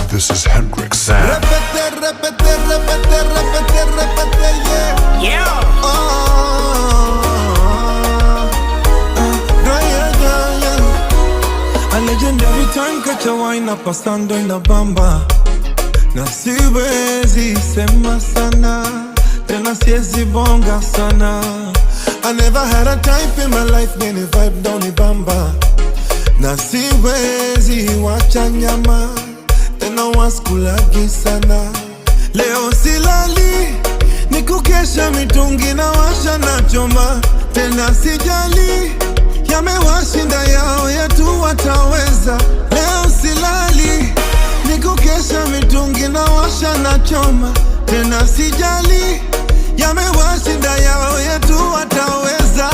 This is Hendrix Sound. Repete, repete, repete, repete, repete, yeah. Yeah. Oh, yeah, yeah, yeah, yeah. A legendary time catch a wine up pasando inabamba na siwezi sema sana tena siwezi bonga sana. I never had a type in my life many vibe down ibamba na siwezi wacha nyama tena waskulagi sana. Leo silali ni kukesha mitungi na washa na choma tena sijali yamewashinda yao yetu wataweza. Leo silali ni kukesha mitungi na washa na choma tena sijali yamewashinda yao yetu wataweza.